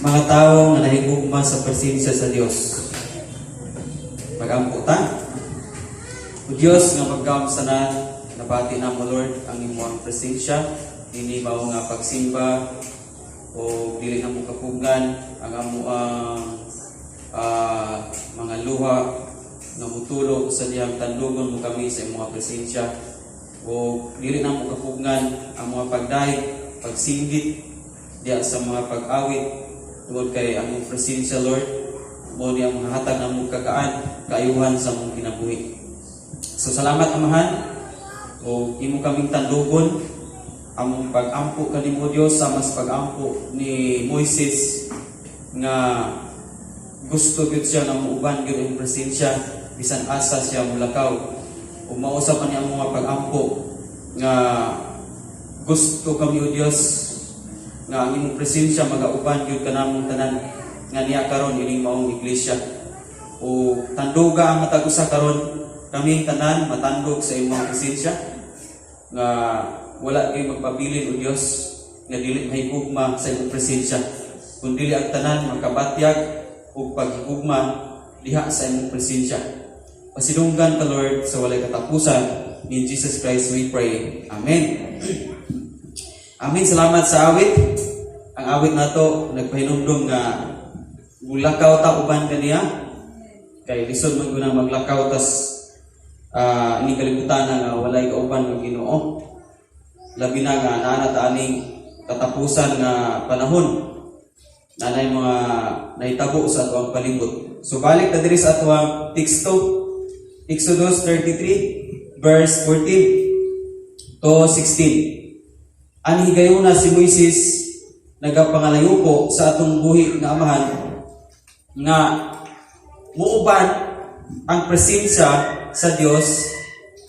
Mga tao nga nahigugma sa presensya sa Dios. Magampo ta. O Dios nga maggahom sa tanan, nabati namo, Lord, ang imong presensya ini mao nga pagsimba o dili namo kapugan ang amoang mga luha nga mutulo sa dihang tandugon mo kami sa imong presensya o dili namo kapugngan ang mga pagdahig, pagsinggit diya sa mga pag-awit tungod kay ang imong presensya, Lord, mao ni ang mahatag namo kagaan, kaayuhan sa among kinabuhi. So salamat, Amahan, o imo kaming tandugon among pag-ampo kanimo, Dios, sama sa pag-ampo ni Moises nga gusto gyud siya nga muuban gyud ang presensya bisan asa siya mulakaw. Ug mao usab ani ang mga pag-ampo nga gusto kami, o Dios, nga ang imong presensya magauban gyud kanamong tanan nga niya karon ining maong iglesia. O tanduga ang matag usa karon, kaming tanan matandog sa imong presensya nga wala kay magpabilin, o Dios, nga dili mahigugma sa imong presensya kun dili ang tanan makabatyag og paghigugma diha sa imong presensya. Pasidunggan ka, Lord, sa walay katapusan. In Jesus Christ we pray. Amen. Amen. Salamat sa awit. Ang awit nato nagpahinumdum nga mulakaw ta uban kaniya kay lisod man guna maglakaw tas ining kalibutan nga walay kauban ng Ginoo, labi na nga naa na ta aning katapusan nga panahon, nanay mga nahitabo sa atoang palibot. So balik ta diri sa atoang teksto, Exodus 33 verse 14 to 16. Ang higayuna si Moises nagapangalayupo sa atong buhi nga amahan nga muuban ang presensya sa Dios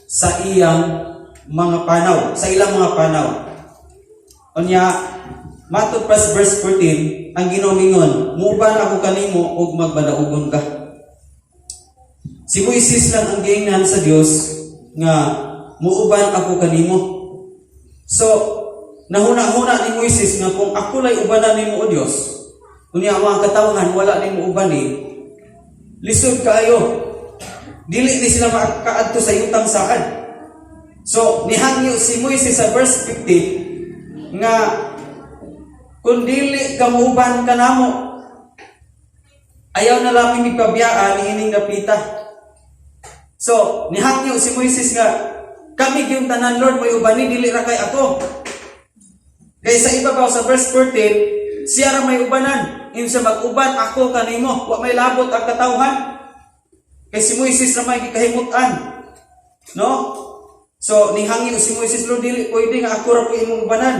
sa iyang mga panaw, sa ilang mga panaw. Unya, matod pa sa verse 14, ang Ginoo mingon, "Muuban ako kanimo ug magbanaugon ka." Si Moises lang ang giingnan sa Dios nga muuban ako kanimo. So, nahuna-huna ni Moises nga kung ako lay ubanan nimo, o Dios, unya ang mga katawhan wala nimo ubani, lisod kaayo. Dili ni sila makaadto sa yutang saad. So, nihangyo si Moises sa verse 15 nga kung dili ka muuban kanamo, ayaw na lang mi pabiyaan ni ining dapita. So, nihangyo si Moises nga kami yung tanan, Lord, may ubani, dili ra kay ako. Kay sa ibabaw sa verse 14, siya ra may ubanan. Ingon siya, mag-uban ako kanimo, wa may labot ang katawhan. Kay si Moises ra may gikahimutan. No? So, nihangyo si Moises, "Lord, dili pwede nga ako ra po imong ubanan.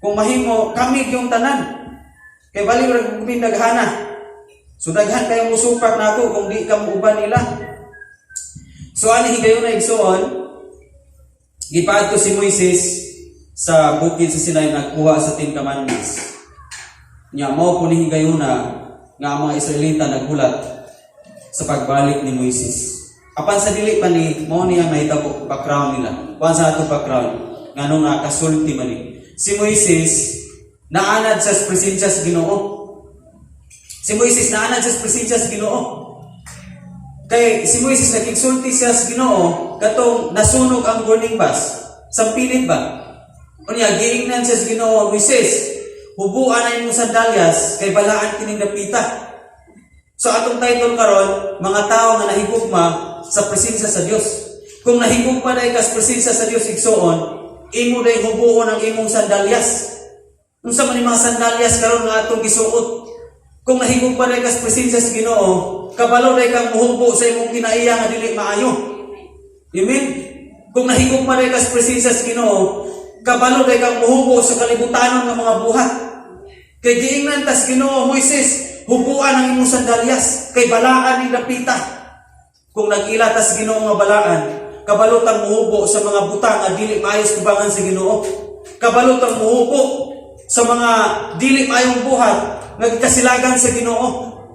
Kung mahimo, kami yung tanan. Kay bali ra kami daghana. So daghan kayo musupak nako kung di ka muuban nila." So ani higayon na, igsoon, gipaadto si Moises sa bukid sa Sinai, nagkuha sa Ten Commandments. Nya mao po ni higayuna nga ang mga Israelita naghulat sa pagbalik ni Moises. Apan sa dili pa ni mao niya nahitabo background nila. Kuan sa ato background nganong nakasulti man ni. Si Moises naanad sa presensya sa Ginoo. Si Moises naanad sa presensya sa Ginoo. Kay si Moises nakigsulti siya sa Ginoo katong nasunog ang burning bush. Sa pilit ba? Unya giingnan siya sa Ginoo, "Moises, hubuan na imong sandalyas kay balaan kining dapita." So atong title karon, mga tao nga nahigugma sa presensya sa Dios. Kung nahigugma na ka sa presensya sa Dios, igsoon, imo day hubuon ang imong sandalyas. Unsa man yung mga sandalyas karon nga atong gisuot? Kung nahigugma na ka sa presensya sa Ginoo, kabalo day kang muhubo sa imong kinaiya nga dili maayo. Amen? Kung nahigugma day ka sa presensya sa Ginoo, kabalo day kang muhubo sa kalibutanon nga mga buhat. Kay giingnan tas Ginoo, "Moises, hubuan ang imong sandalyas kay balaan ning dapita." Kung nag-ila tas Ginoo nga balaan, kabalo tang muhubo sa mga butang nga dili maayos tubangan sa Ginoo. Kabalo tang muhubo sa mga dili maayong buhat nga gikasilagan sa Ginoo.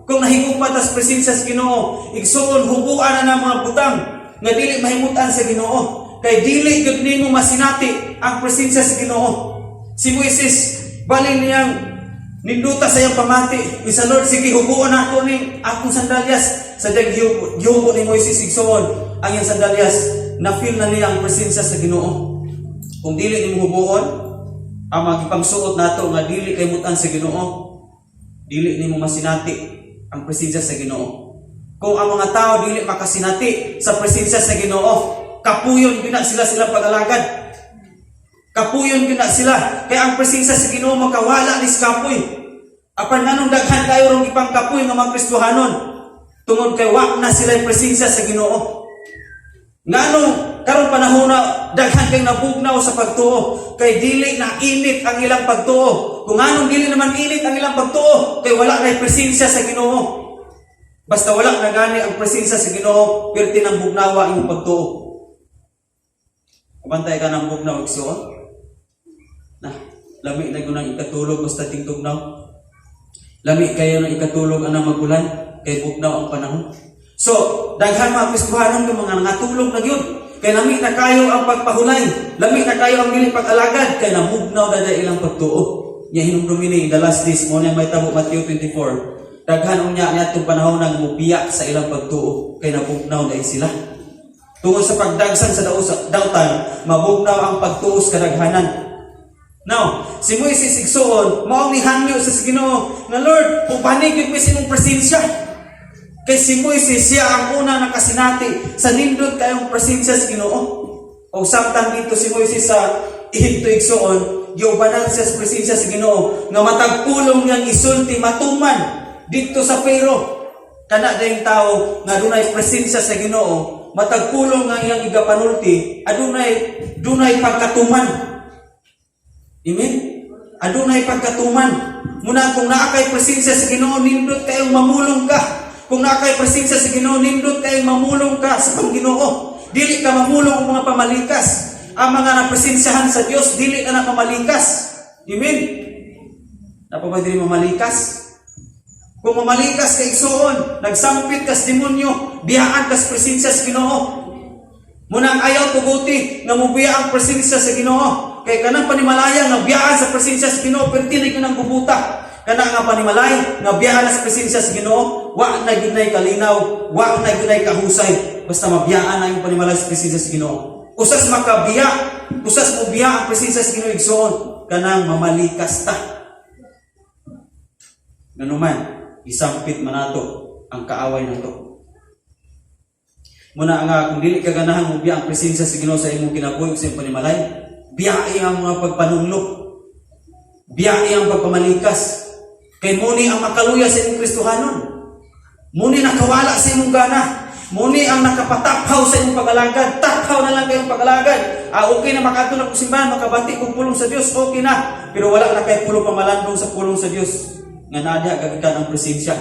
Kung nahigugma tas presensya sa Ginoo, igsuon, hubuan na ng mga butang nga dili mahimutan sa Ginoo. Kay dili gyud nimo masinati ang presensya sa Ginoo. Si Moises, balin niyang Ninduta sa iyang pamati. Isa, "Lord, sige, hubuon ako ni akong sandalyas." Sa diyang gihubo ni Moises, igsoon, ang iyang sandalyas, na-feel na niya ang presensya sa Ginoo. Kung dili nimo hubuon, ang mga gipangsuot nato nga dili kay mutan sa Ginoo, dili nimo masinati ang presensya sa Ginoo. Kung ang mga tao dili makasinati sa presensya sa Ginoo, kapuyon gyud na sila sila pag-alagad. Kapuyon gyud na sila. Kaya ang presensya sa Ginoo makawala ni kapoy. Apan nganong daghan kayo rong ipangkapoy nga mga Kristohanon? Tungod kay wa na sila presensya sa Ginoo. Ngano karon panahon na daghan kay nabugnaw sa pagtuo kay dili na init ang ilang pagtuo? Kung anong dili naman init ang ilang pagtuo, kay wala na presensya sa Ginoo. Basta wala na gani ang presensya sa Ginoo, perti nang bugnawa ang imong pagtuo. Kabantay ka ng bugnaw, igsuon? Na, lami na gunang ikatulog basta tingtugnaw. Lami kayo ng ikatulog anang magulan kay bugnaw ang panahon. So, daghan mga Kristohanon nga mga nangatulog na gyud. Kay lami na kayo ang pagpahulay, lami na kayo ang dili pag-alagad kay nabugnaw na ilang pagtuo. Nya hinumdumi ni the last days mo na may tabo Matthew 24. Daghan unya niadtong panahon nang mubiya sa ilang pagtuo kay nabugnaw na sila. Tungod sa pagdagsan sa dautan, mabugnaw ang pagtuo sa kadaghanan. Now, si Moises, igsuon, maong nihangyo sa Ginoo nga, "Lord, ubani gyud mi sa imong presensya." Kay si Moises, siya ang una nakasinati sa nindot kayong presensya sa Ginoo. O samtang dito si Moises sa Ehipto, igsuon, giubanan siya sa presensya sa Ginoo nga matag pulong niyang isulti matuman dito sa Pharaoh. Kana dayong tao nga dunay presensya sa Ginoo, matag pulong nga iyang igapanulti, adunay dunay pagkatuman. Amen? Adunay pagkatuman. Muna kung naa kay presensya sa Ginoo, nindot kayong mamulong ka. Kung naa kay presensya sa Ginoo, nindot kayong mamulong ka sa Pangginoo. Dili ka mamulong og mga pamalikas. Ang mga napresensyahan sa Dios, dili ka na mamalikas. Amen? Napa ba dili mamalikas? Kung mamalikas ka, igsuon, nagsampit ka sa demonyo, biyaan ka sa presensya sa Ginoo. Muna ang ayaw tuguti nga mubiya ang presensya sa Ginoo. Kay kanang panimalaya nga biyaan sa presensya sa Ginoo, perti na kanang gubuta. Kana nga panimalay nga biyaan sa presensya sa Ginoo, wa na gyud nay kalinaw, wa na gyud nay kahusay. Basta mabiyaan na yung panimalay sa presensya sa Ginoo. Usas makabiya, usas mobiya ang presensya sa Ginoo, igsoon, kanang mamalikas ta. Nganuman, isampit man nato ang kaaway nato. Muna nga kung dili ka ganahan mo biya ang presensya sa Ginoo sa imong kinabuhi ug sa imong panimalay, biyai ang mga pagpanunlo. Biyai ang pagpamalikas. Kay muni ang makaluya sa imong Kristohanon. Muni nakawala sa imong gana. Muni ang nakapataphaw sa imong pag-alagad. Taphaw na lang kayong pag-alagad. Ah, okay na makadto na kong simbahan, makabati kong pulong sa Dios, okay na. Pero wala na kay pulong pamalandong sa pulong sa Dios. Nga naa diha gagikan ang presensya.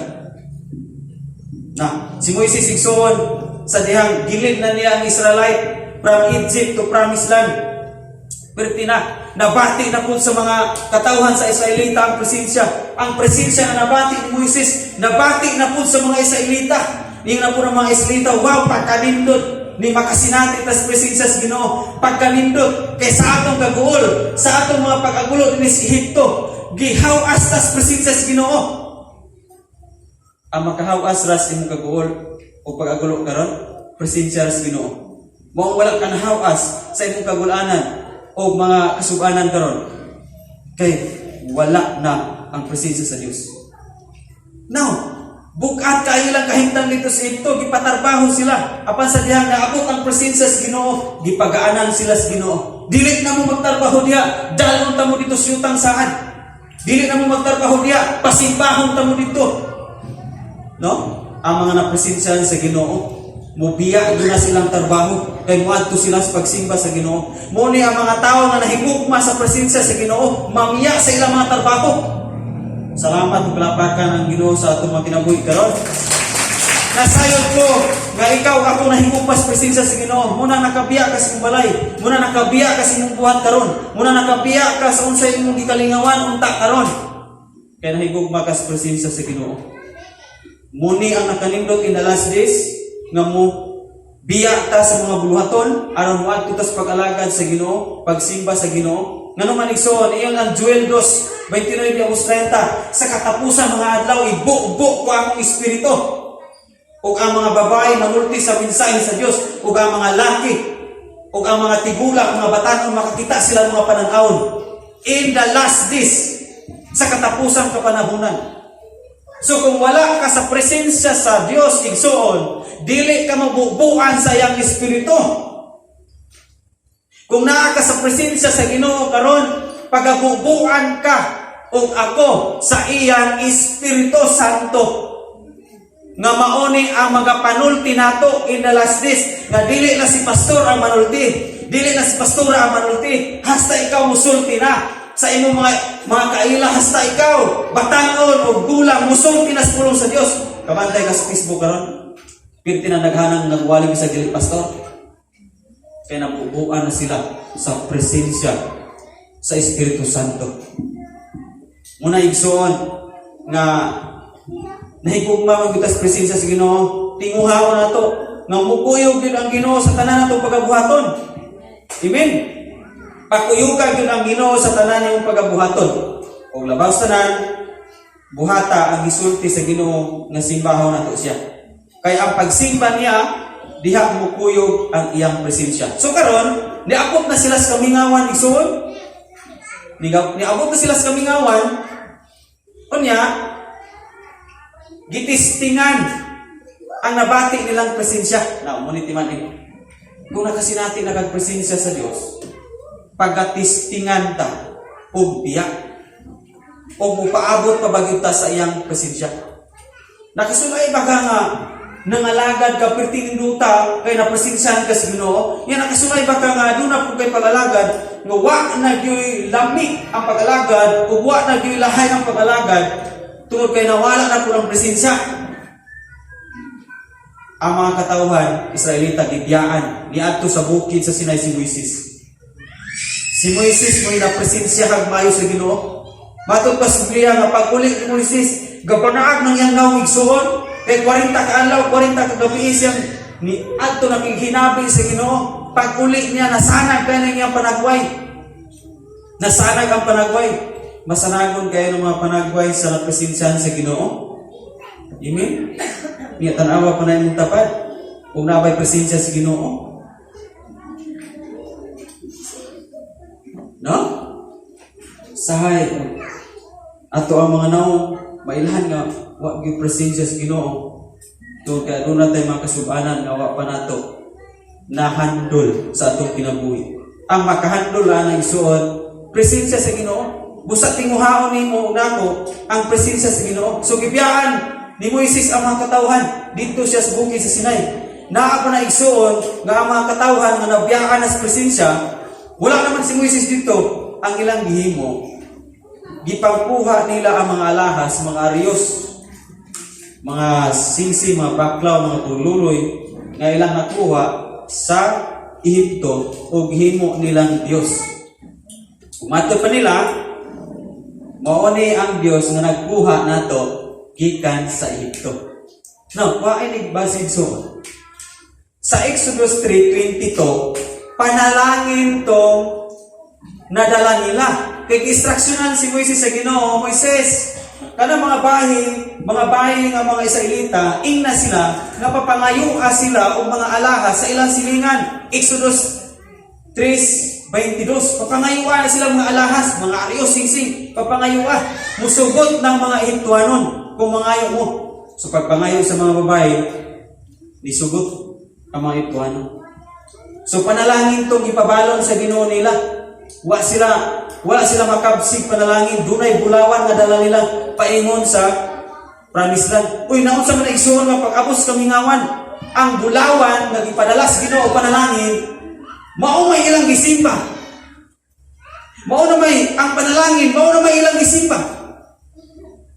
Na, si Moises, igsoon, sa dihang gilid na niya ang Israelite from Egypt to Promised Land. Perti na, nabati na po sa mga katawhan sa Israelita ang presensya. Ang presensya na nabati ni Moises, nabati na po sa mga Israelita. Ning na po ng mga Israelita, "Wow, pagkanindot ni makasinati tas presensya sa Ginoo. Pagkanindot kay sa atong kaguol, sa atong mga pag-agulo dinhi sa Ehipto, gihaw-as tas presensya sa Ginoo." Ang makahawas ras imong kaguol o pag-agulo karon, presensya sa Ginoo. Mao wala ka nahawas sa imong kagulanan o mga kasubanan karon kay wala na ang presensya sa Dios. Now, bugat kayo lang kahimtang dito sa Ehipto, gipatarbaho sila. Apan sa dihang naabot ang presensya sa Ginoo, gipagaanan sila sa Ginoo. Dili na mo magtrabaho diha, dalon ta mo dito sa yutang saad. Dili na mo magtrabaho diha, pasimbahon ta mo dito. No? Ang mga napresensyahan sa Ginoo, mubiya gyud na silang trabaho kay moadto sila sa pagsimba sa Ginoo. Mo ni ang mga tawo nga nahigugma sa presensya sa Ginoo, mamiya sa ilang mga trabaho. Salamat ug palapakan ang Ginoo sa atong mga kinabuhi karon. Nasayod ko nga ikaw ako nahigugma sa presensya sa Ginoo. Muna nakabiya ka sa imong balay, muna nakabiya ka sa imong buhat karon, muna nakabiya ka sa unsay imong gikalingawan unta karon. Kay nahigugma ka sa presensya sa Ginoo. Muni ang nakanindot in the last days nga mo biya ta sa mga buluhaton aron moadto ta sa pag-alagad sa Ginoo, pagsimba sa Ginoo. Ngano man, igsoon, iyon ang Joel 2 29 de 30, sa katapusan mga adlaw, ibubo ko akong espiritu. Ug ang mga babae manulti sa mensahe sa Dios, ug ang mga laki, ug ang mga tigulang, mga batanon, makakita sila mga pananawon. In the last days, sa katapusang kapanahunan. So kung wala ka sa presensya sa Dios, igsuon, dili ka mabubuan sa iyang espiritu. Kung naa ka sa presensya sa Ginoo karon, pagabubuan ka ug ako sa iyang Espiritu Santo. Nga mauni ang magapanulti nato in the last days, nga dili na si pastor ang manulti, dili na si pastora ang manulti, hasta ikaw musulti na sa imong mga kaila, hasta ikaw batanon o gulang, musulti na sa pulong sa Dios. Kabantay ka sa Facebook karon, pirti na naghanang nagwali sa dili pastor, kaya nabubuan na sila sa presensya sa Espiritu Santo. Muna, igsoon, nga nahigugma man kita sa presensya sa Ginoo, tinguhaon nato nga mukuyog gyud ang Ginoo sa tanan natong pagabuhaton. Amen. Pakuyugan gyud ang Ginoo sa tanan nimong pagabuhaton. Ug labaw sa tanan, buhata ang gisulti sa Ginoo nga simbahon nato siya. Kay ang pagsimba niya, diha mukuyog ang iyang presensya. So karon, niabot na sila sa kamingawan, igsoon. Niabot na sila sa kamingawan. Unya, gitistingan ang nabati nilang presensya. Na, mao ni timan eh. Kung nakasinati na kag presensya sa Dios, pagatistingan ta og biya o mupaabot pa ba gyud ta sa iyang presensya. Nakasulay ba ka nga nangalagad ka perti ninduta kay napresensyahan ka sa Ginoo? Yan, nakasulay ba ka nga duna pud kay pagalagad nga wa na gyuy lami ang pagalagad ug wa na gyuy lahay ang pagalagad tungod kay nawala na pud ang presensya? Ang mga katawhan Israelita gibiyaan niadto sa bukid sa Sinai si Moises. Si Moises mo'y napresensya kag maayo sa Ginoo. Matod pa sa Biblia nga pag-uli ni Moises, gabanaag ng iyang nawong, igsuon. Kay 40 ka adlaw, 40 ka gabi siyang ni adto nakighinabi sa Ginoo. Pag-uli niya, nasanag kay ng iyang panagway. Nasanag ang panagway. Masanagon kayo ng mga panagway sa napresensyahan sa Ginoo. Amen? Niya tanawa pa na imong tapad. Kung nabay presensya sa Ginoo. No? Sahay ato ang mga naong mailhan nga wa gyud presensya sa Ginoo. Tungod kay aduna tay mga kasubanan nga wa pa nato nahandol sa atong kinabuhi. Ang makahandol ana, igsuon, presensya sa Ginoo. Busa tinguhaon nimo ug nako ang presensya sa Ginoo. So gibiyaan ni Moises ang mga katawhan dito siya sa bukid sa Sinai. Naa pa na, igsuon, nga ang mga katawhan nga nabiyaan na sa presensya, wala naman si Moises dito, ang ilang gihimo, gipangkuha nila ang mga alahas, mga arios, mga singsing, mga baklaw, mga tululoy, nga ilang nakuha sa Ehipto ug himo nilang Dios. Umato pa nila, mao ni ang Dios nga nagkuha nato gikan sa Ehipto. No, wa ni basid so. Sa Exodus 3:22, panalangin tong nadala nila. Kay instructionan si Moises sa Ginoo, "Moises, kana mga bahin nga mga Israelita, ingna sila nga papangayua sila og mga alahas sa ilang silingan." Exodus 3:22. Papangayua na sila mga alahas, mga arios, singsing, papangayua. Musugot ng mga Ehiptohanon kung mangayo mo. So pagpangayo sa mga babae, nisugot ang mga Ehiptohanon. So panalangin tong ipabalon sa Ginoo nila. Wala sila makabsig panalangin, dunay bulawan nga dala nila paingon sa promised land. Uy, naunsa man, igsuon, nga pag-abot sa kamingawan, ang bulawan nga gipadala sa Ginoo panalangin, mao may ilang gisimba. Mao na may ang panalangin, mao na may ilang gisimba.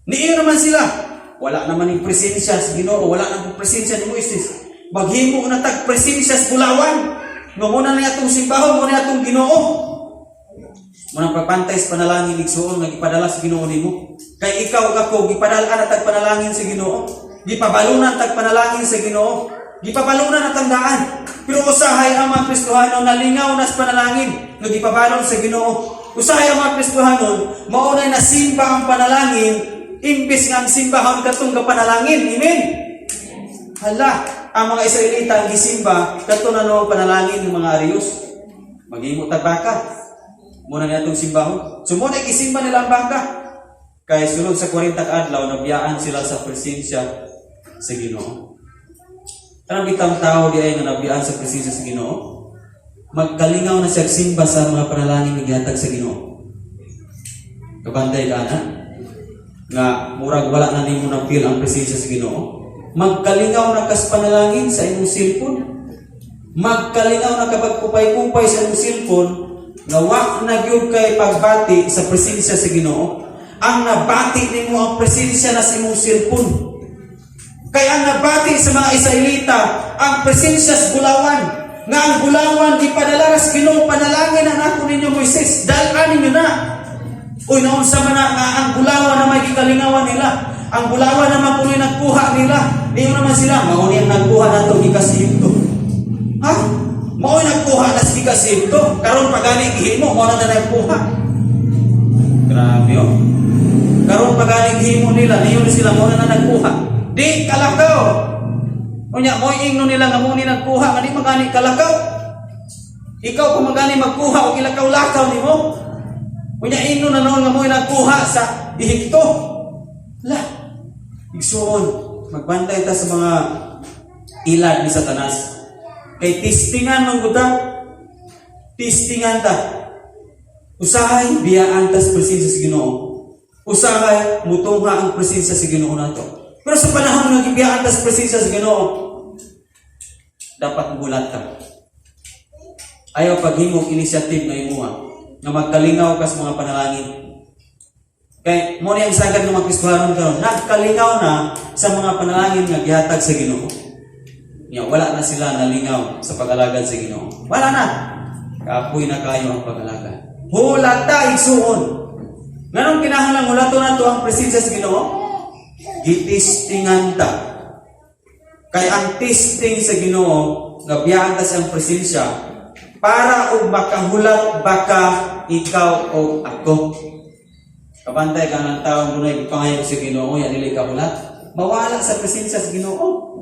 Niiyo naman sila. Wala naman yung presensya sa Ginoo, wala nang presensya ni Moises. Maghimo na tag presensya sa bulawan. Nga mao na atong simbahon, mao na atong Ginoo. Munang pagpantay sa panalangin, igsuon, nga gipadala sa Ginoo nimo. Kay ikaw ug ako gipadala na tag panalangin sa Ginoo. Gipabalunan tag panalangin sa Ginoo. Gipabalunan na tandaan. Pero usahay ang mga Kristohano nalingaw na sa panalangin nga gipabalon sa Ginoo. Usahay ang mga Kristohanon, mao na nasimba ang panalangin, imbis nga ang simbahon katong panalangin. Amen? Hala, ang mga Israelita ang gisimba, kato na no panalangin ng mga Arios. Maghimo tag baka. Muna niya itong simbahon. So muna gisimba nila ang baka. Kaya sulod sa 40 ka adlaw, nabiyaan sila sa presensya sa Ginoo. Kanang bitang tao di ay nga nabiyaan sa presensya sa Ginoo, magkalingaw na siya simba sa mga panalangin nga gihatag sa Ginoo. Kabanday ka na nga murag wala na nimo na feel ang presensya sa Ginoo. Magkalingaw na kas panalangin sa imong cellphone. Magkalingaw na kapag kupay-kupay sa imong cellphone nga wa na gyud kay pagbati sa presensya sa Ginoo. Ang nabati nimo ang presensya na sa imong cellphone. Kay ang nabati sa mga Israelita ang presensya sa bulawan. Nga ang bulawan gipadala sa Ginoo, "Panalangin na nako ninyo, Moises, dal-an ninyo na." Uy, naunsa man na nga ang bulawan na may gikalingawan nila. Ang bulawan naman kuno'y nagkuha nila. Niyo naman sila, mao ni ang nagkuha nato gikas Egypto. Ha? Mao nagkuha na sa gikas Egypto. Karon pa gani gihimo, mao na na nagkuha. Grabe, oh. Karon pa gani gihimo nila, niyo ni sila mao na na nagkuha. Di kalakaw. Unya mo ingno nila nga mo ni nagkuha, nga di magani kalakaw. Ikaw kung magani magkuha og ilakaw-lakaw nimo. Unya ingno na noon nga mo nagkuha sa Ehipto. La. Igsuon, magbantay ta sa mga ilad ni Satanas. Kay testingan man gud ta. Testingan ta. Usahay biyaan tas presensya sa Ginoo. Usahay mutungha ang presensya sa Ginoo nato. Pero sa panahon nga gibiyaan tas presensya sa Ginoo, dapat muhulat ka. Ayaw paghimog initiative nga imuha nga magkalingaw ka sa mga panalangin. Kay mo ni ang sagad ng mga Kristohanon karon, nagkalingaw na sa mga panalangin nga gihatag sa Ginoo. Nya wala na sila nalingaw sa pag-alagad sa Ginoo. Wala na. Kapoy na kayo ang pag-alagad. Hulata, igsuon. Nganong kinahanglan hulaton nato ang presensya sa Ginoo? Gitistingan ta. Kay ang testing sa Ginoo nga biyaan ta sa iyang presensya para og makahulat baka ikaw o ako. Kabantay ka ng taong dunay gipangayo sa Ginoo ya dili ka hulat. Mawala sa presensya sa Ginoo.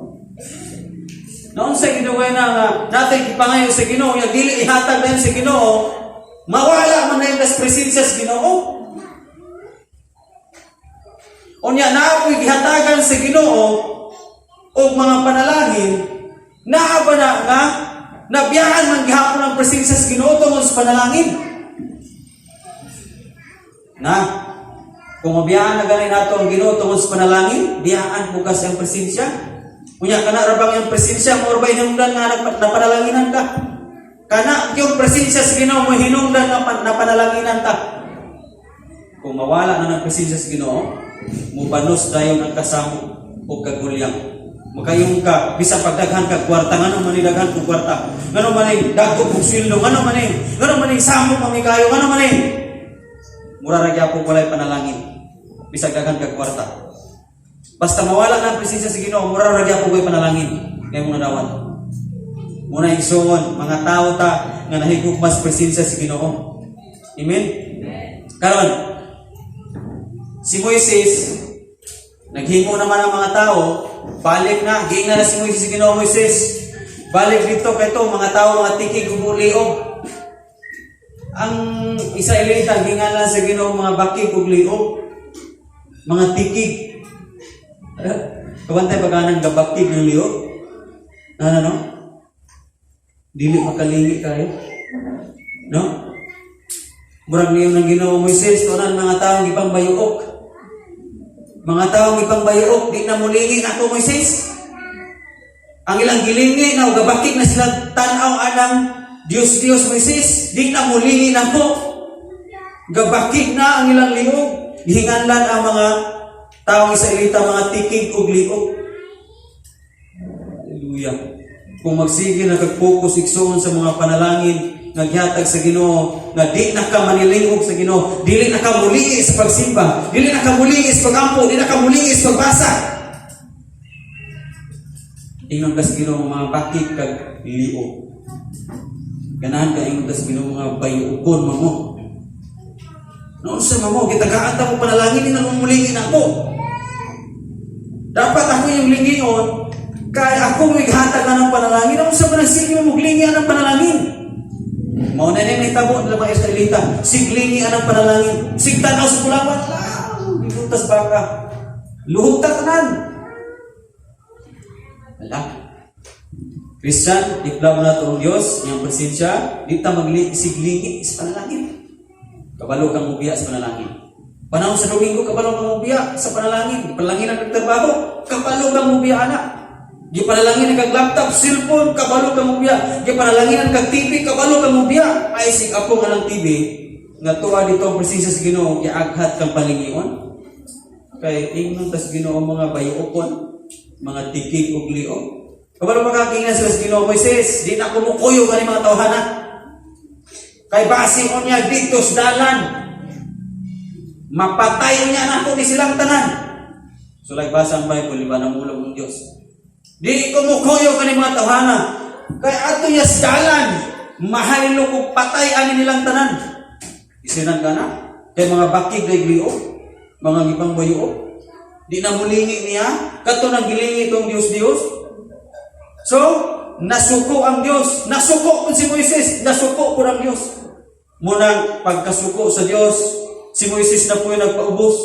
Naon sa Ginoo na nga natay gipangayo sa Ginoo ya dili ihatag dayon sa Ginoo, mawala man na yung presensya sa Ginoo. Unya naa po'y gihatagan sa Ginoo og mga panalangin, naa ba na nga nabiyaan man gihapon ang presensya sa Ginoo tungod sa panalangin? Na kung mabiyaan na gani nato ang Ginoo tungod sa panalangin, biyaan bukas ang presensya. Unya kana ra bang ang presensya mo ba hinungdan nga napanalanginan ka? Kana yung presensya sa Ginoo mo hinungdan nga napanalanginan ta. Kung mawala na ng presensya sa Ginoo, mubanos dayon ang kasamo o kagulyang. Makayong ka, bisan pagdaghan ka kwarta, ngano man ni daghan kog kwarta, ngano man ni dagko kog sweldo, ngano man ni samo pa mi kayo, ngano man ni mura ra gyapon walay panalangin. Bisag daghan kag kwarta. Basta mawala na ang presensya sa Ginoo, mura ra gyapon walay panalangin. Ngayon mo nadawat. Muna igsuon, mga tao ta nga nahigugma sa presensya sa Ginoo. Amen? Karon, si Moises, naghimo naman ang mga tao, balik na, giingnan na si Moises sa Ginoo, "Moises, balik dito kay to, mga tao, mga tikig ug liog." Ang Israelita, gingalan sa Ginoo mga bakig ug liog, mga tikig. Kabantay pa kanang gabakig ng liog? Ano, no? Dili makalingi kayo. No? Murag niyo ng Ginoo, "Moises, tunan mga taong ipangbayuok. Mga taong ipangbayuok, di na mulingi nako, Moises. Ang ilang gilingi na gabakig na sila tan-aw anang Dios Dios, Moises, di na mulingi nako. Gabakig na ang ilang liog." Gihinganlan ang mga taong Israelita mga tikig ug liog. Hallelujah. Kung magsige na kag-focus, igsoon, sa mga panalangin nga gihatag sa Ginoo, nga di na ka manilingog sa Ginoo, dili na ka mulingi sa pagsimba, dili na ka mulingi sa pagampo, dili na ka mulingi sa pagbasa. Ingon ka sa Ginoo mga bakig kag liog. Ganahan ka ingon ka sa Ginoo mga bayuokon mo. Noon sa mamo, gitagaan ta mo panalangin, ni nang mulingi na ako. Dapat ako yung lingion, kay ako may hatag na ng panalangin. Ano sa manang sige mo muglingi ang panalangin? Mao na ning nahitabo nila mga Israelita. Siglingi ang panalangin. Sigtanaw sa bulawan. Ah, gibutas baka. Luhog ta tanan. Wala. Christian, iklamo na ang Diyos, niyang presensya, di ta magsiglingi sa panalangin. Kabalo kang mubiya sa panalangin. Panahon sa Domingo, kabalo kang mubiya sa panalangin. Panalangin ang nagtrabaho, kabalo kang mubiya, anak. Gipanalangin kag laptop, cellphone, kabalo kang mubiya. Gipanalangin kag TV, kabalo kang mubiya. Ay sig apo nga ng TV, nga tuwa dito ang presensya sa Ginoo, giaghat kang palingion. Kay ingnon tas Ginoo mga bayuokon, mga tikig ug liog. Kabalo makakingan sila sa Ginoo, "Moises, di na ko mukuyog ani mga tawhana. Kay base unya dito sa dalan, mapatay niya nako ni silang tanan." So like basa ang Bible, di ba, namulog ang Diyos. "Di ko mukuyog ani mga tawhana. Kay ato niya sa dalan, mahaylo ko patay ani nilang tanan." Isinan ka na? Kay mga bakig liog, mga gipang bayuok. Di na mulingi niya, kato nang gilingi itong Diyos-Diyos. So, nasuko ang Diyos. Nasuko po si Moises. Nasuko po ang Diyos. Munang pagkasuko sa Diyos, si Moises na po yung nagpaubos.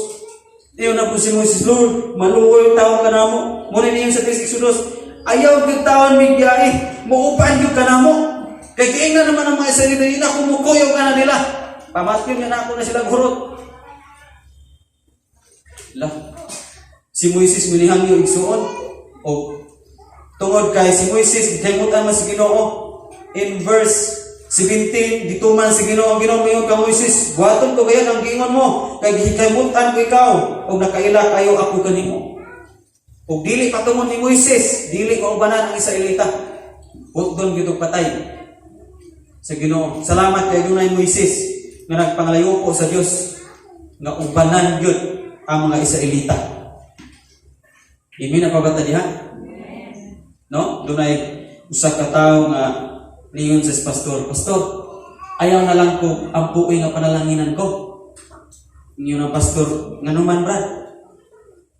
Iyon na po si Moises, "Lord, maluoy tawo ka namo." Muna niyon sa 3 Exodus, "Ayaw gyud tawon migbiyahe, muuban gyud ka namo. Kay giingnan naman ang mga Israelita, di na kumukuyog ka na nila. Pamatyon nga na ako na sila hurot." La. Si Moises minihangyo, igsuon. O tungod kay si Moises gikangutan man sa Ginoo in verse 17, gituman sa Ginoo. Ang Ginoo moingon ka Moises, "Buhaton ko gayon ang giingon mo kay gikaymutan ko ikaw ug nakaila kayo ako kanimo." Ug dili patumon ni Moises, dili maubanan ang Israelita. Hutdon gyud og patay sa Ginoo. Salamat kay dunay Moises nga nagpangalayo po sa Dios nga ubanan gyud ang mga Israelita. Imi na pa ba ta diha? No? Dunay usa ka tawo nga ningon sa pastor, "Pastor, ayaw na lang ko ampuoy nga panalanginan ko." Ingon ang pastor, "Ngano man, brad?"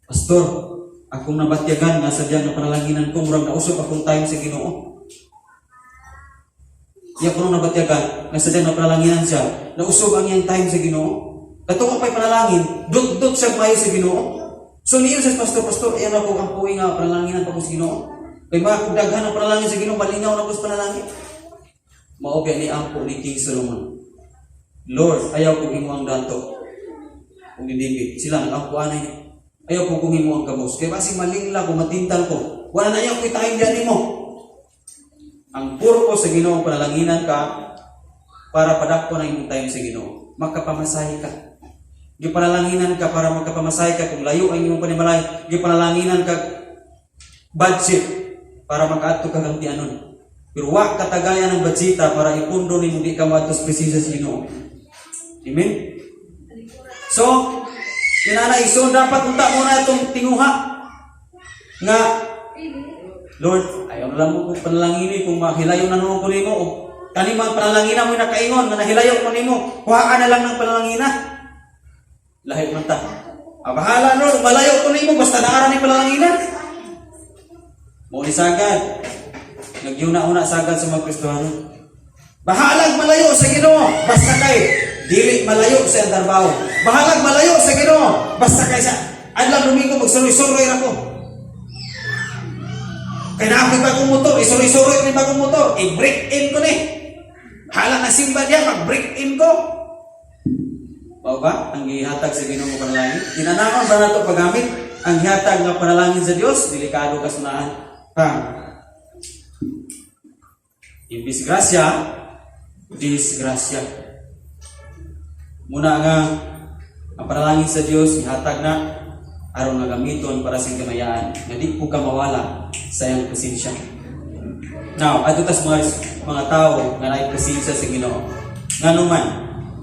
"Pastor, akong nabatyagan nga sa diyan nga panalanginan ko, murag nausop akong time sa Ginoo." Iya ko nung nabatyagan nga sa diyan nga panalanginan siya, nausob ang iyang time sa Ginoo. Katong pa'y panalangin, dut-dut siya maayo sa Ginoo. So niyon sa pastor, "Pastor, ayaw na ko ampuoy nga panalanginan pa ko sa Ginoo. Kay mga kung daghan ang panalangin sa Ginoo, malingaw na ko sa panalangin." Mao kay ni ampo ni King Solomon. "Lord, ayaw ko imo ang dato." Kung ni David, sila nag-ampo anay. "Ayaw ko kung imo ang kabos. Kay basi malingla ko, matintal ko. Wala na ayaw ko time diyan nimo." Ang purpose sa Ginoo panalanginan ka para padakpo na imong time sa Ginoo. Makapamasahe ka. Gipanalanginan ka para makapamasahe ka kung layo ang imong panimalay. Gipanalanginan ka budget para makaadto ka kang tianon. Pero wa katagayan ng budgeta para ipundo nimo di ka moadto sa presensya sa Ginoo. Amen? So, inana igsoon, dapat unta mo na itong tinguha nga, "Lord, ayaw na lang mo kung panalangini kung mahilayo na noon ko nimo o kani mga panalangina mo nakaingon nga nahilayo ko nimo, kuhaan na lang ng panalangina." Lahi man ta. "Ah, bahala, Lord, malayo ko nimo basta naara ni panalangina." Mo ni sagad. Nagyuna-una sagad sa mga Kristohano. Bahalag malayo sa Ginoo, basta kay dili malayo sa iyang trabaho. Bahalag malayo sa Ginoo, basta kay sa adlaw Domingo magsuroy-suroy ra ko. Kay naa ko'y bagong motor, isuroy-suroy ko yung bagong motor, i-break in ko ni. Bahala na simba diya, mag-break in ko. Mao ba ang gihatag sa Ginoo mo panalangin? Tinanaon ba nato paggamit ang gihatag nga panalangin sa Dios? Delikado kasunaan. Pang. Imbis grasya, disgrasya. Muna nga ang panalangin sa Dios ihatag na aron nga gamiton para sa kamayaan nga di po ka mawala sa iyang presensya. Now, adto tas mga tao nga naay presensya sa Ginoo. Ngano man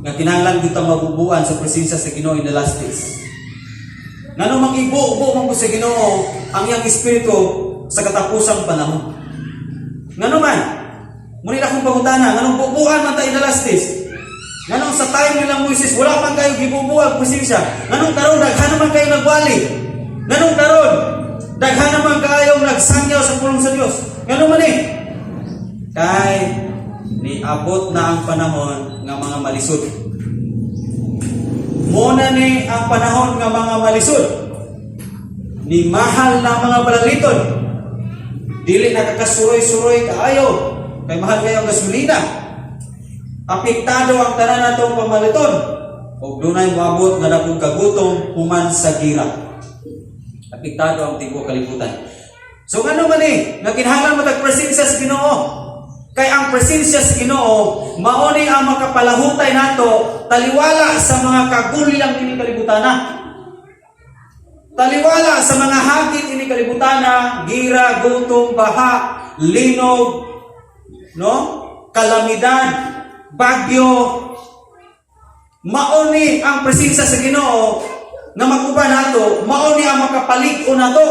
nga kinahanglan kita mabubuan sa presensya sa Ginoo in the last days? Ngano mang ibubo man ko sa Ginoo ang iyang espiritu sa katapusang panahon? Ngano man? Muna akong pangutana, nganong bubuan man ta in the last days? Nganong Nganong sa time nila Moises, wala man kayo gibubuag presensya? Nganong karon daghan naman kayo nagwali? Nganong karon daghan naman kayong nagsangyaw sa pulong sa Dios? Ngano man eh? Kay niabot na ang panahon nga mga malisod. Muna ni ang panahon nga mga malisod. Ni mahal na mga balaliton. Dili nakakasuroy-suroy kaayo kay mahal kayo ang gasolina. Apektado ang tanan natong pamaliton. Og dunay moabot nga dakong kagutom human sa gira. Apektado ang tibuok kalibutan. So ngano man eh, nga kinahanglan mo tag presensya sa Ginoo? Kay ang presensya sa Ginoo mao ni ang makapalahutay nato taliwala sa mga kagulyang ini kalibutana. Taliwala sa mga hagit ini kalibutana, gira, gutom, baha, linog, no? Kalamidad, bagyo. Mao ni ang presensya sa Ginoo nga maguba nato, mao ni ang makapalig-on nato.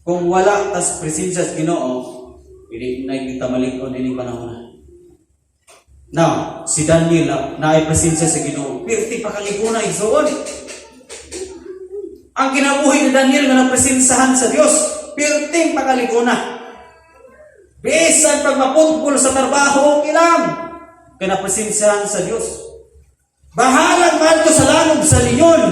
Kung wala tas presensya sa Ginoo, dili na kita malig-on ining panahon na. Now, si Daniel na naay presensya sa Ginoo, pirti pa kaliguna, igsoon. Ang kinabuhi ni Daniel nga napresensahan sa Dios, pirting pakaliguna. Bisan pag maputbol sa trabaho, okay lang. Kay napresensahan sa Dios. Bahalag man to sa lanog sa leon.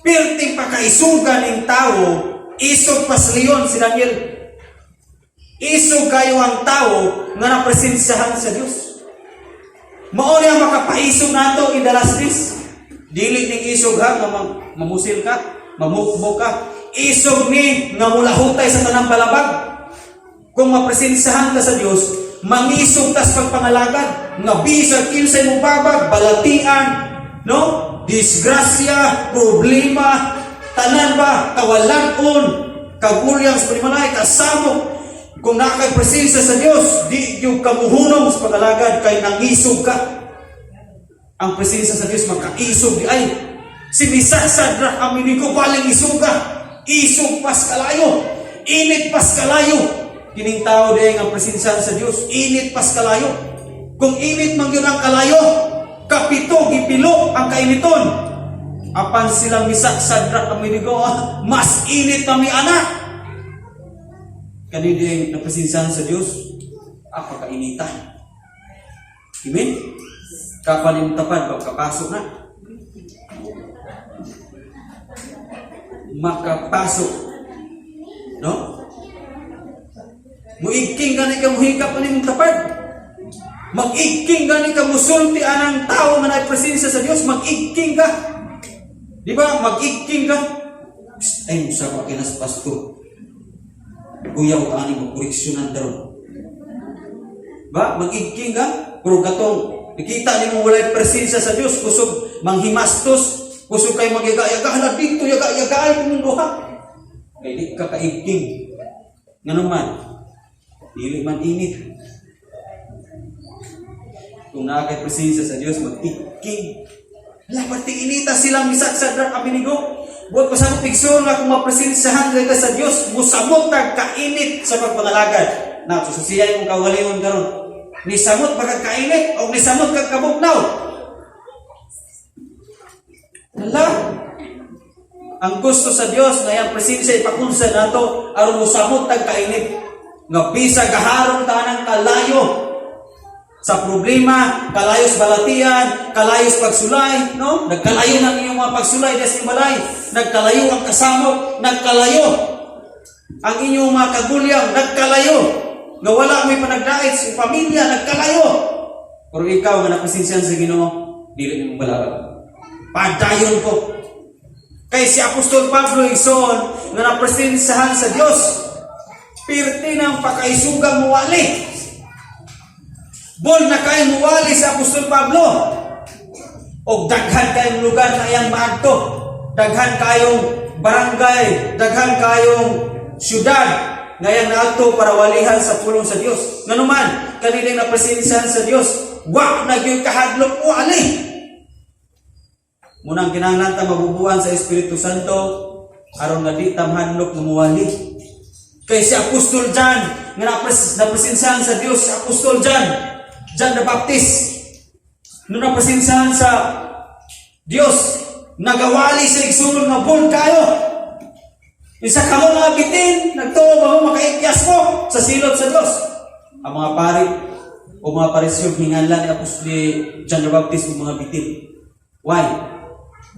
Pirting pakaisugan ning tao, isog pa sa leon si Daniel. Isog kayo ang tao nga napresensahan sa Dios. Mao ni ang makapaisog nato in the last days. Dili ning isog ha nga mamusil ka, mamukmok ka. Isog ni nga mulahutay sa tanang balabag. Kung mapresensahan ka sa Dios, mangisog tas pagpangalagad nga bisag kinsay mo babag, balatian, no? Disgrasya, problema, tanan ba, kawalan-on, kagulyang sa panimalay, kasamok. Kung naa kay presensya sa Dios, di yung kamuhunong sa pag-alagad kay nangisog ka. Ang presensya sa Dios makaisog di ay. Si Mesach, Sadrach, Abednego baling isuga. Isog pas kalayo. Init pas kalayo. Kining tao di ang presensya sa Dios, init pas kalayo. Kung init man gyud ang kalayo, kapito gipilo ang kainiton. Apan silang Mesach, Sadrach, Abednego, mas init pa mi anak. Kani di napresensyahan sa Dios, pagkainita. Amen? Kapan imong tapad, pagkapasok na. Makapasok. No? Muigking gani ka, muhikap ani imong tapad. Mag-igking gani ka, musulti anang tao nga naay presensya sa Dios, mag-igking ka. Di ba? Mag-igking ka. Psst, ay, musaba kinas pastor. Kuya ko ani mo koreksyonan daron. Ba, mag-igking ka, pero katong nakita nimo walay presensya sa Dios, kusog manghimastos, kusog kay magyaga-yaga, hala dito yaga-yaga ay mong duha. Kay di ka kaigking. Ngano man, dili man init. Kung naa kay presensya sa Dios, mag-igking. Hala, pati inita silang Mesach, Sadrach, Abednego. Buot pa sa igsoon nga kung mapresensyahan ka sa Dios, musamot tag kainit sa pagpangalagad. Na, sususiya imong kaugalingon karon. Nisamot ba kag kainit o nisamot kag kabugnaw? Hala. Ang gusto sa Dios nga iyang presensya ipakunsa nato aron mosamot tag kainit. Nga bisa gaharon tanang kalayo sa problema, kalayo sa balatian, kalayo sa pagsulay, no? Nagkalayo ng iyong mga pagsulay des sa balay, nagkalayo ang kasamok, nagkalayo ang inyong mga kagulyang, nagkalayo. Nga wala may panagdait sa pamilya, nagkalayo. Pero ikaw nga napresensyan sa Ginoo, dili mo balabag. Padayon ko. Kay si Apostol Pablo, igsoon, nga napresensahan sa Dios, pirti ng pakaisugang muwali. Bol na kay muwali sa Apostol Pablo. Og daghan kayong lugar na iyang maadto. Daghan kayong barangay, daghan kayong syudad nga iyang naadto para walihan sa pulong sa Dios. Nganuman, kanilang napresensyahan sa Dios, wa na gyud kahadlok wali. Munang kinahanglan ta mabubuhan sa Espiritu Santo aron nga di ta mahadlok nga muwali. Kay si Apostol John nga napresensyahan sa Dios, si Apostol John. John the Baptist. Nung napresensyahan sa Dios, nagawali sa igsuon nga bold kayo. Isa kamo mga bitin, nagtuo ba mo makaikyas mo sa silot sa Dios? Ang mga pari o mga Pariseo, hinganlan ni Apostol ni John the Baptist og mga bitin. Why?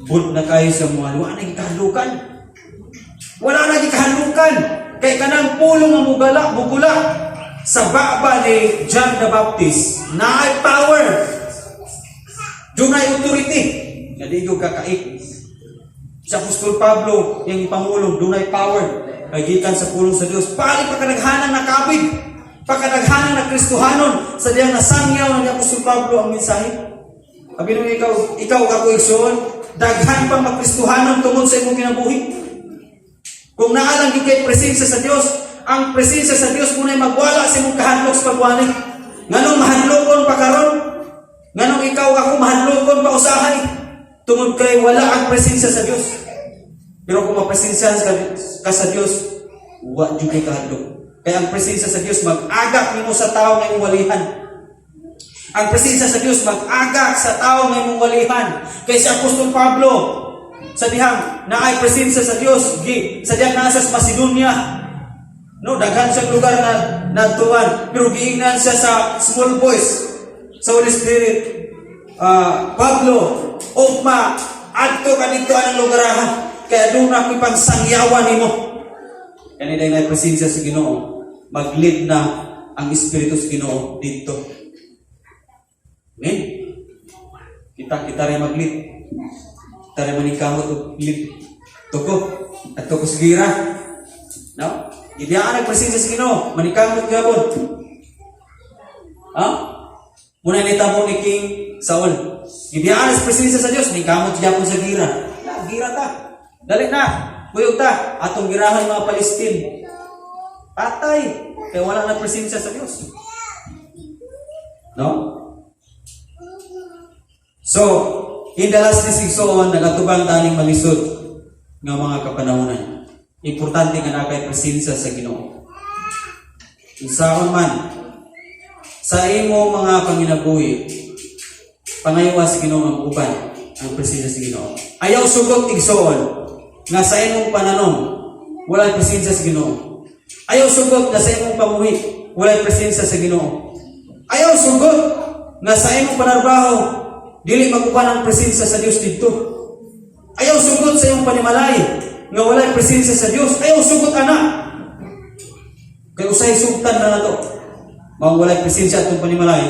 Bold na kayo sa mga, wala na gikahadlukan. Wala na gikahadlukan. Kay kanang pulong nga mugala, mugula sa baba ni John the Baptist, naay power. Dunay authority. Nga di gyud kakaik. Sa Apostol Pablo, yung ipangulong, dunay power. Kay gikan sa pulong sa Dios. Pali pa kadaghanang nakabig. Pakadaghanang na Kristohanon sa diyang nasangyaw na ni Apostol Pablo ang mensahe. Abi nung ikaw ako igsoon, daghan pang makristohanon tungod sa imong kinabuhi. Kung naa lang gyud kay presensya sa Dios, ang presensya sa Dios muna'y magwala sa imong kahadlok sa pagwali. Nganong mahadlokon pa karon? Nganong ikaw ako mahadlokon pa usahay? Tungod kay wala ang presensya sa Dios. Pero kung mapresensya ka sa Dios, wa jud kay kahadlok. Kaya ang presensya sa Dios mag-agak nimo sa tao nga imong walihan. Ang presensya sa Dios mag-agak sa tao nga imong walihan. Kay si Apostol Pablo sa dihang naay presensya sa Dios, gi sa dihang naa sa Macedonia. No, daghan siyang lugar na naadtuan, pero giingnan siya sa small voice sa Holy Spirit. Ah, "Pablo, ugma adto ka dito anang lugaraha kaya doon ako ipang sangyawan nimo." Kani dahil na presensya sa Ginoo, mag-lead na ang Espiritu sa Ginoo dito. Amen? Kita kita rin mag-lead. Kita rin maningkamot og lead. Tuko. At tuko sa gira. No? Gibiyaan ang presensya sa Ginoo, maningkamot gabon. Ha? Muna nitamo ni King Saul. Gibiyaan ang presensya sa Dios, ningkamot gyapon sa gira. Na, gira ta. Dali na. Kuyog ta. Atong girahan mga Palestine. Patay. Kaya wala na presensya sa Dios. No? So, in the last days, igsoon, nagatubang taning malisod nga mga kapanahonan. Importante nga naa kay presensya sa Ginoo. Unsaon man sa imo mga panginabuhi, pangayoa sa Ginoo ang uban ang presensya sa Ginoo. Ayaw sugot, igsoon, nga sa imong pananom walay presensya sa Ginoo. Ayaw sugot nga sa imong pamuhi walay presensya sa Ginoo. Ayaw sugot nga sa imong panarbaho dili maguban ang presensya sa Dios didto. Ayaw sugot sa imong panimalay nga walay presensya sa Dios. Ayaw sugot ana. Kay usay sugtan na nato. Mao walay presensya atong panimalay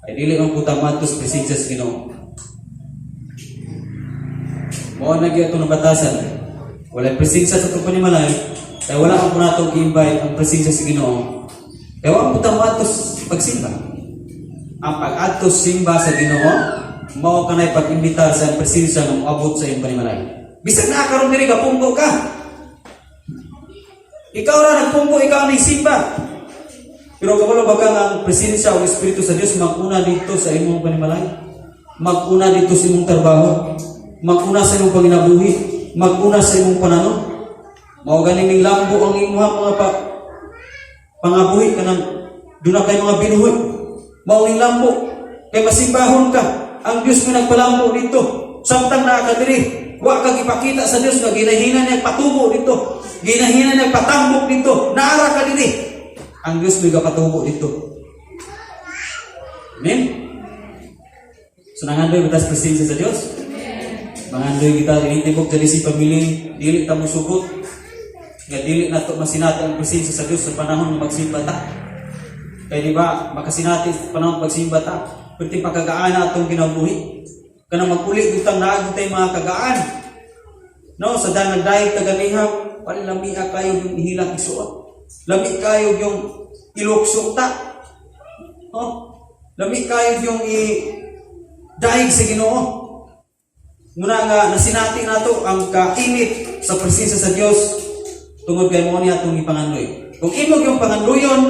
ay dili man puta matos presensya sa Ginoo. Mao na gyud atong nabatasan. Walay presensya sa atong panimalay kay wala man po nato gi-invite ang presensya sa Ginoo. Kay wa man puta matos pagsimba. Ang pag-adto simba sa Ginoo mao kanay pag-imbitar sa presensya nga moabot sa iyong panimalay. Bisag naa karon diri gapungko ka. Ikaw ra nagpungko, ikaw ang simba. Pero kabalo ba ka nga ang presensya o Espiritu sa Dios maguna dito sa imong panimalay? Maguna dito sa imong trabaho? Maguna sa imong panginabuhi? Maguna sa imong pananom? Mao ganing ning lambo ang imong mga pangabuhi kanang duna kay mga binuhi. Mao ning lambo kay masimbahon ka. Ang Dios mo nagpalambo dito. Samtang naa ka diri, wa ka gipakita sa Dios nga ginahina niya patubo dito. Ginahina niya patambok dito. Naara ka diri. Ang Dios mo gapatubo dito. Amen? So nangandoy ba tas presensya sa Dios? Mangandoy kita ini tibok diri si pamilya, dili ta mosugot nga dili nato masinati ang presensya sa Dios sa panahon nga magsimba ta. Kay di ba makasinati sa panahon pagsimba ta, perti pagkagaana atong kinabuhi. Kanang magpuli gutang naa tay mga kagaan. No, sa dang nagdayeg ta ganiha, palamia kayo yung ihilak isuot. Lami kayo yung ilukso ta. No? Lami kayo yung i daig sa Ginoo. Muna nga nasinati nato ang kainit sa presensya sa Dios tungod kay mo niya atong ipangandoy. Kung imo yung pangandoyon,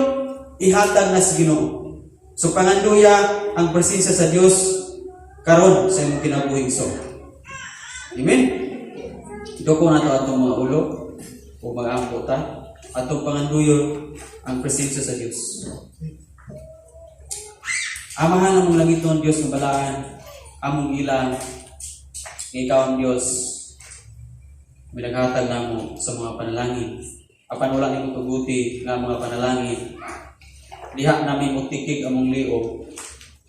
ihatag na sa Ginoo. So pangandoya ang presensya sa Dios karon sa imong kinabuhi so. Amen. Duko nato atong mga ulo o mag-ampo ta atong panganduyon ang presensya sa Dios. Amahan among langiton, Dios nga balaan, among ila nga ikaw ang Dios minaghatag namo sa mga panalangin. Apan wala nimo tuguti nga mga panalangin diha namin motikig among liog,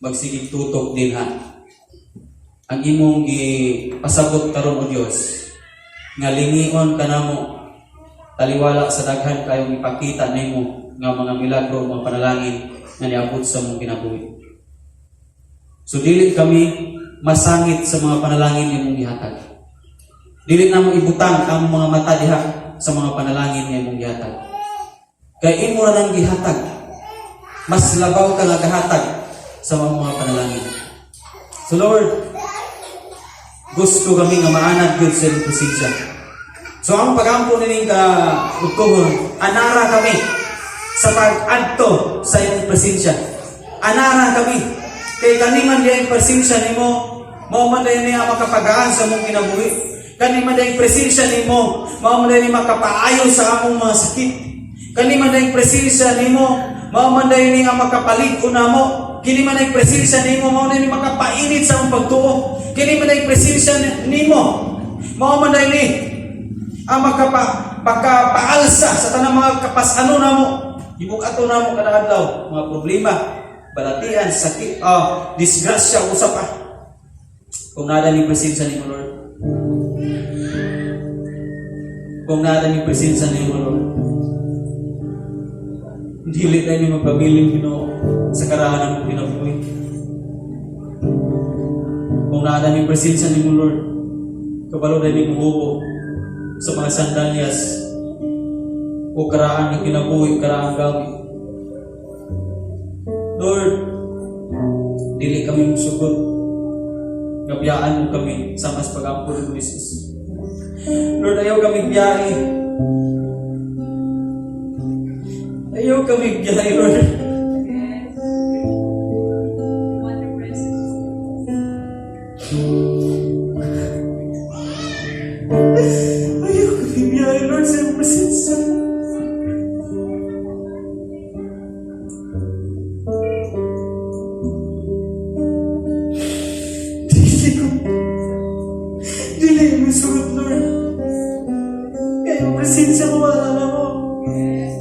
magsigig tutok dinha. Ang imong gipasabot karon, o Dios, nga lingion kanamo taliwala sa daghan kayong ipakita nimo nga mga milagro, mga panalangin nga niabot sa among kinabuhi. So dili kami masangit sa mga panalangin imong gihatag. Dili namo ibutang ang mga mata diha sa mga panalangin nga imong gihatag. Kay imo ra nang gihatag. Mas labaw ka nga gahatag sa mga panalangin. So Lord, gusto kami nga maanad gyud sa imong presensya. So ang pagampo nining ka udtohon, anara kami sa pag-adto sa imong presensya. Anara kami. Kay kani man diay presensya nimo, mao man diay niya makapagaan sa among kinabuhi. Kani man diay presensya nimo, mao man diay ni makapaayo sa among mga sakit. Kani man diay presensya nimo, mao man diay ni ang makapalig-on namo. Kini man ay presensya nimo, mao man ni makapainit sa among pagtuo. Kini man ay presensya nimo, mao man diay ni ang makapaalsa sa tanang mga kapas-ano namo. Gibug-ato namo kada adlaw, mga problema, balatian, sakit, disgrasya, usa pa. Kung naa ni presensya nimo, Lord. Kung naa ni presensya nimo, Lord. Dili tayo ni magpabilin, Ginoo, sa karahan ng kinabuhi. Kung naa ni presensya nimo, Lord, kabalo na ni muhubo sa mga sandalyas o karaan ng kinabuhi, karaan gawi. Lord, dili kami musugot. Gabiyaan mo kami sa mas pag-ampo ni Jesus. Lord, ayaw kami biyahe. Ayaw kami biyahe, Lord. Yes. We want your presence. Ayaw kami biyahe, Lord, sa iyong presensya. Dili ko musugot, Lord. Kaya yung presensya mo, wala na mo. Yes.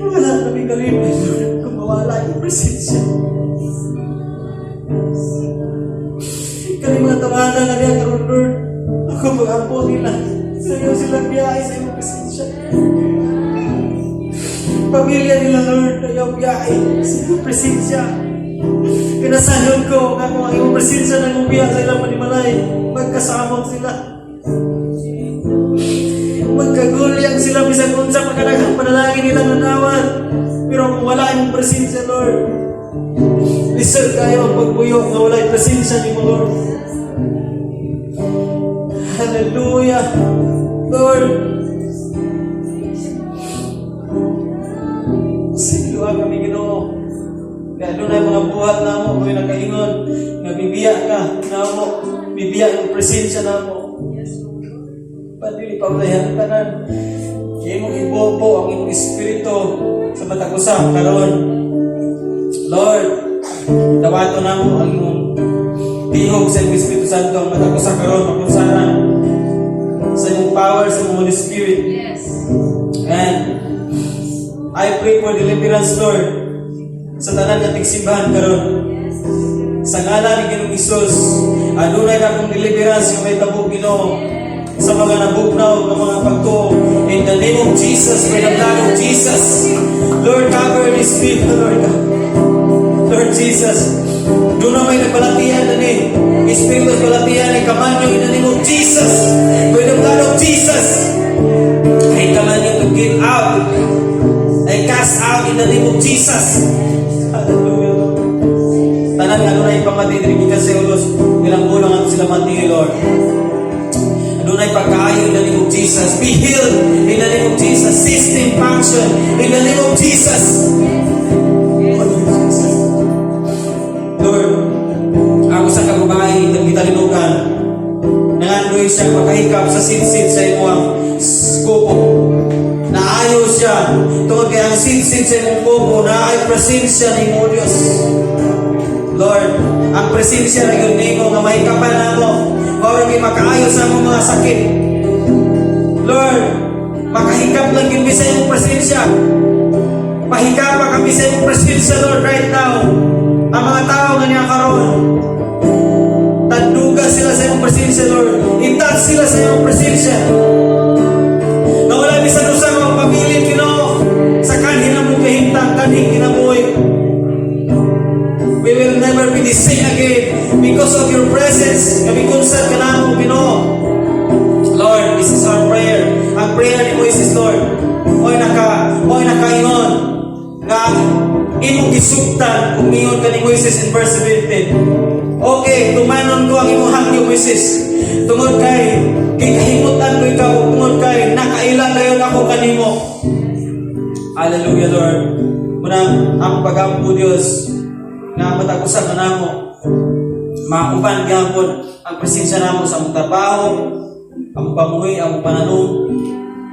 Wala kami kalipay, Lord, kung mawala yung presensya. Kami mga tawanan na niya karon, Lord. Ako mag-ampo nila. Sa iyo sila biyahe sa iyong presensya. Pamilya nila, Lord, ayaw biyahe sa iyong presensya. Pinasayon ko nga kung ang iyong presensya nang umiya sa ilang panimalay, magkasamok sila. Magkagulyang sila bisan unsa makadaghang panalangin nila nga nawat. Pero kung wala imong presensya, Lord, lisod kayo ang pagpuyo nga wala yung presensya nimo, Lord. Hallelujah. Lord, Silua kami, Ginoo. Kaya doon ay mga buhat namo, kung nakaingon, nga bibiya ka namo, bibiya ang presensya namo. Yes, Lord. Padili pa ulayan tanan. Imong ibobo ang imong espiritu sa matag usa karon. Lord, dawato namo ang imong tihog sa imong Espiritu Santo ang matag usa karon mapunsaran sa imong power sa imong Holy Spirit. Yes. And I pray for deliverance, Lord, sa tanan nga tigsimbahan karon. Yes. Sa ngalan ni Ginoong Hesus, adunay akong deliverance nga mahitabo, Ginoo, sa mga nabugnaw nga mga pagtuo. In the name of Jesus, by the blood of Jesus, Lord, cover these people, Lord God. Lord Jesus, doon na may nagbalatian na ni Espiritu sa balatian ni command you in the name of Jesus, by the blood of Jesus. I command you to get out. I cast out in the name of Jesus. Hallelujah, Lord. Tanan nga dunay pamati diri gikan sa ulos, ilang bulang ato sila mati, Lord. Adunay pagkaayo in the name of Jesus. Be healed in the name of Jesus. System function in the name of Jesus. Lord Jesus. Lord, ako sa kababae, gitalinukan, nga siya makahikap sa sidsid sa imong kuko. Naayo siya tungod kay ang sidsid sa imong kuko naay presensya nimo, Dios. Lord, ang presensya na yun nimo nga mahikapan namo, mao ra makaayo sa among mga sakit. Lord, makahikap lang gyud mi sa imong presensya. Pahikapa kami sa imong presensya, Lord, right now. Ang mga tao nga niya karon, tanduga sila sa imong presensya, Lord. I-touch sila sa imong presensya. Na wala bisan usa nga pabilin, Ginoo, sa kanhi namong kahimtang, kanhing kinabuhi. We will never be the same again because of your presence. Kami konsad ka namo, Ginoo. Lord, this is our prayer. Ang prayer ni Moises, Lord. Mo'y nakaingon nga imong gisugtan kung mingon ka ni Moises in verse 17. "Okay, tumanon ko ang imong hangyo, Moises. Tungod kay gikahimutan ko ikaw, tungod kay nakaila dayon ako kanimo." Hallelujah, Lord. Munang ang pagampo, Dios, nga matag usa ka namo mauban gyapon ang presensya namo sa among trabaho, among pamuhi, among pananom,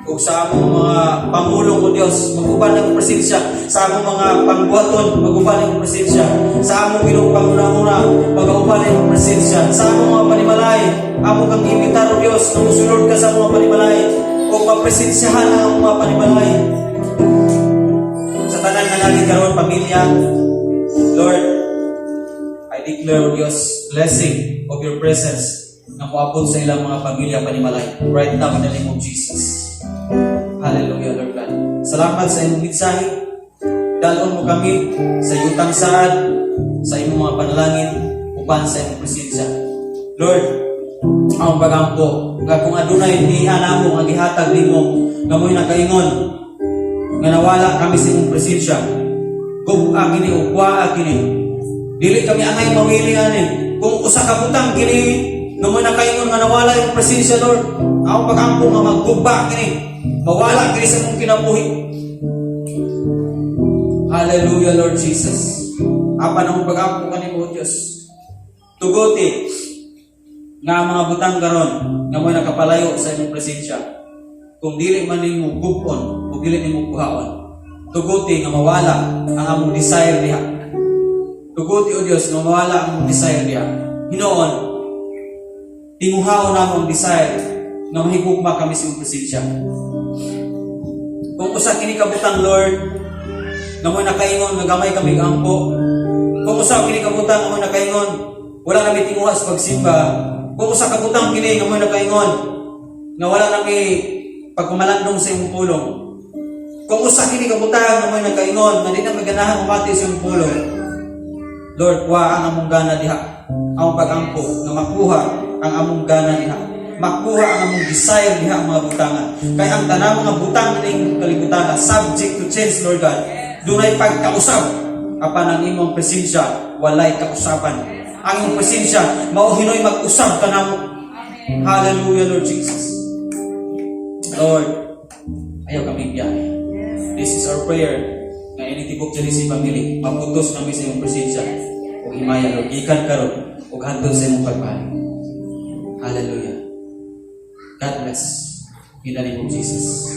ug sa among mga pamulong o Dios, mag-uban ang presensya sa among mga pangbuhaton, mag-uban ang presensya sa among Ginoong panguna-una, mag-uban ang presensya sa among mga panimalay. Amo kang imbitar, o Dios, nga musulod ka sa mga panimalay o mapresensyahan ang among mga panimalay. Sa tanan nga nagi karon pamilya, Lord, I declare, O Dios, blessing of your presence nga moabot sa ilang mga pamilya, panimalay, right now in the name of Jesus. Hallelujah, Lord God. Salamat sa imong mensahe. Dalon mo kami sa yutang saad, sa imong mga panalangin, uban sa imong presensya. Lord, ang pagampo, nga kung adunay niya namo nga gihatag nimo, nga mo'y nakaingon, nga nawala kami sa imong presensya, gub-a kini o kuaa kini. Dili kami angay mamili ani. Kung usa ka butang kini nga mo'y nakaingon nga nawala imong presensya, Lord, ang pagampo nga magguba kini, mawala kini sa imong kinabuhi. Hallelujah, Lord Jesus. Apan ang pag-ampo kanimo, Diyos, tuguti nga ang mga butang karon nga mo'y nakapalayo sa imong presensya. Kung dili man nimo gub-on o dili nimo kuhaon, tuguti nga mawala ang among desire diha. Tuguti, O Dios, nga mawala ang among desire diha. Hinoon, tinguhaon namo ang desire nga mahigugma kami sa imong presensya. Kung usa kini kabutang, Lord, nga mo'y nakaingon nga gamay kami ampo. Kung usa kini kabutang nga mo'y nakaingon, wala kami tinguha sa pagsimba. Kung usa kabutang kini nga mo'y nakaingon, nga wala nami pagpamalandong sa imong pulong. Kung usa kini kabutang nga mo'y nakaingon, nga di na maganahan umati sa imong pulong. Lord, kuha ang among gana diha. Ang pagampo nga makuha ang among gana diha. Makuha ang among desire diha ang mga butangan. Kay ang tanang mga butang ning kalibutan subject to change, Lord God. Dunay pagkausab, apan ang imong presensya walay kausaban. Ang imong presensya mao hinoy mag-usab kanamo. Hallelujah, Lord Jesus. Lord, ayaw kami biyahe. This is our prayer nga ini tibok diri si family maputos kami sa imong presensya ug himaya, Lord, gikan karon ug hantod sa imong pagbalik. Hallelujah. God bless. In the name of Jesus.